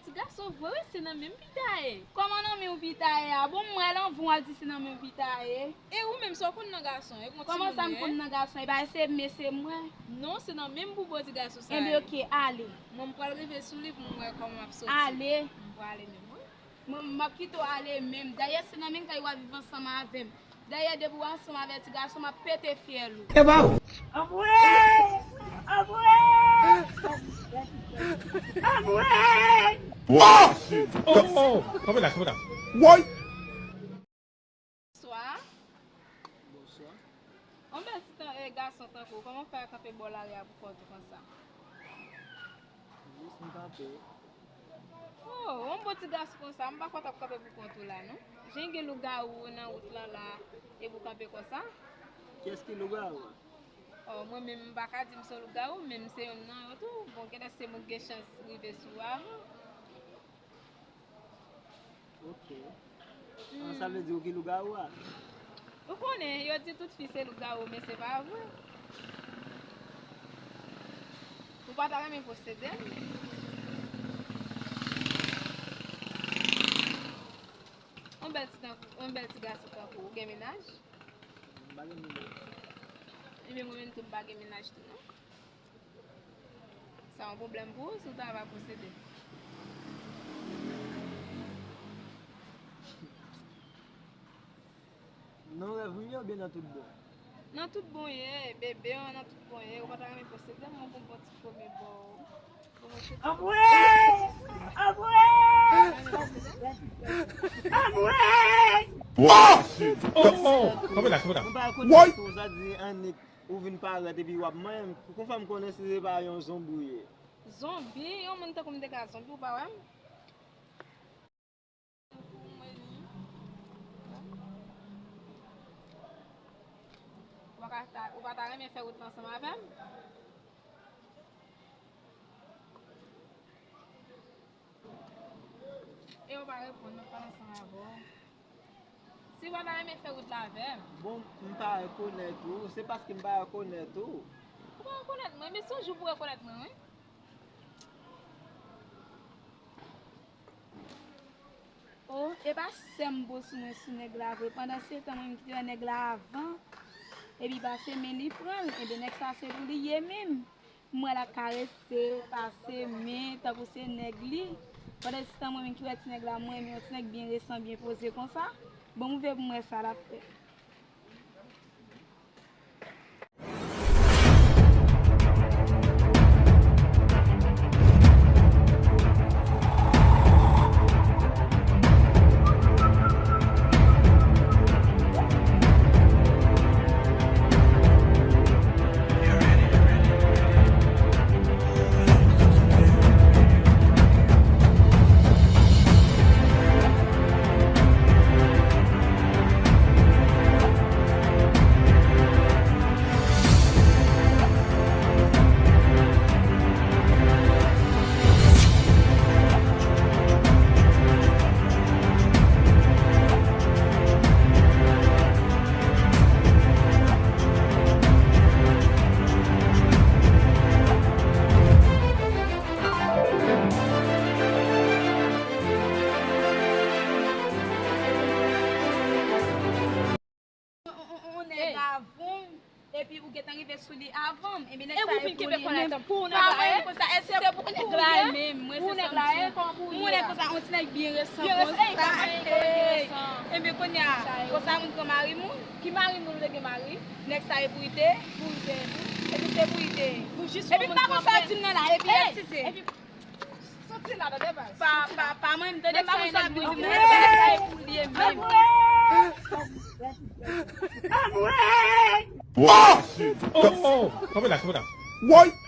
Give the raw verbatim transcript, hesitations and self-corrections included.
Ti gason vre wi, se nan men m pita ye. Kòman nan men w pita ye a? Bon, m wè l anvan w al di se nan men w pita ye. E ou menm, sa w konn nan gason? E bon timoun ou ye? Kòman sa m konn nan gason? E pa se mesye mwen? Non, se nan men m boubo ti gason sa ye. Enben, oke, ale. Mwen, m pral rive sou li pou m wè kòman m ap soti. Ale. M prale menm, wi. Mwen, m ap kite w ale menm. Dayè, se nan menm kay w ap viv ansanm avè m. Dayè, depi w ansanm avè ti gason, m ap pete fyèl ou. E ba w. Anmwey! Anmwey! Anmwey! Wa! Oh, oh, kanpe la, kanpe la. Woy! Bonswa. Bonswa. On bèl ti tan, eh, gason tankou w, kòman w fè kanpe bò lari a pou kont ou konsa? Jis m kanpe. Oh, on bon ti gason konsa, m pa kwè w t ap kanpe pou kont ou la, non. Jan gen lougawou nan wout lan la, epi w kanpe konsa? Kiyès ki lougawou? Oh, mwen menm, m pa ka di m se yon lougawou, men m se yonn nan yo tou. Bon, genlè se moun gen chans rive sou ou avan. Ok. An, sa vle di ou ki lougawou a? Ou konnen, yo di tout fi se lougawou, men se pa vre. Ou pa ta renmen posede m? On bèl ti tankou, on bèl ti gason tankou ou gen mennaj? M pa gen mennaj. Ebyen, mwen menm tou, m pa gen mennaj tou, non. Sa yon pwoblèm pou ou si w ta va posede? Nan rèv ou ye oubyen nan tout bon? Nan tout bon ye, bebe, nan tout bon ye. Ou pa ta renmen posede m, mwen pou m pran ti fo men ba w. Anmwey! Anmwey! Anmwey! Oh, oh, kanpe la, kanpe la. Mwen pa rekonèt ou, sa di annik ou vin parèt epi w ap manyen m. Pou konfè m konnen si se pa yon zonbi ou ye. Zonbi? Yon moun tankou m te ka zonbi, ou pa wè m? Ou pa ka ta, ou pa ta renmen fè wout la ansanm avè m? E ou pa reponn, m ap pale ansanm avè w. Si w pa ta renmen fè wout la avè m. Bon, m pa rekonèt ou, se paske m pa rekonèt ou. Ou pa rekonèt mwen, men se yon jou pou w rekonèt mwen, wi. Oh, e pa sè m bo sou mwen sou nèg la vre. Pandan se tan, mwen menm ki te wè nèg la avan, epi pase men li pran l, ebyen nèg sa se pou li ye menm. M wè l ap karese, pase men, tankou se nèg li. Pandan se tan, mwen menm ki wè ti nèg la, mwen renmen yon ti nèg byen resan, byen poze konsa. Bon, m ouvè pou m wè sa l ap fè. On, on, on, on nèg avan m, epi ou gentan rive sou li avan m. Ebyen, nèg sa e pou li menm. Pa mwen konsa, èske se pou nèg la ye menm? Mwen se sa m di. Pou nèg konsa, on ti nèg byen resan konsa. Ebyen, kounye a, konsa moun pran mari moun. Ki mari moun? Ou te gen mari? Nèg sa e pou ide. Pou ide. Epi se pou ide. Pou jis epi pa konsa di m nan la, epi èske se. Soti la, tande baz. Pa, pa, pa mwen, m tande pa konsa pou di mwen. Sa e pou li menm. Oh, oh, kanpe la, kanpe la. Woy!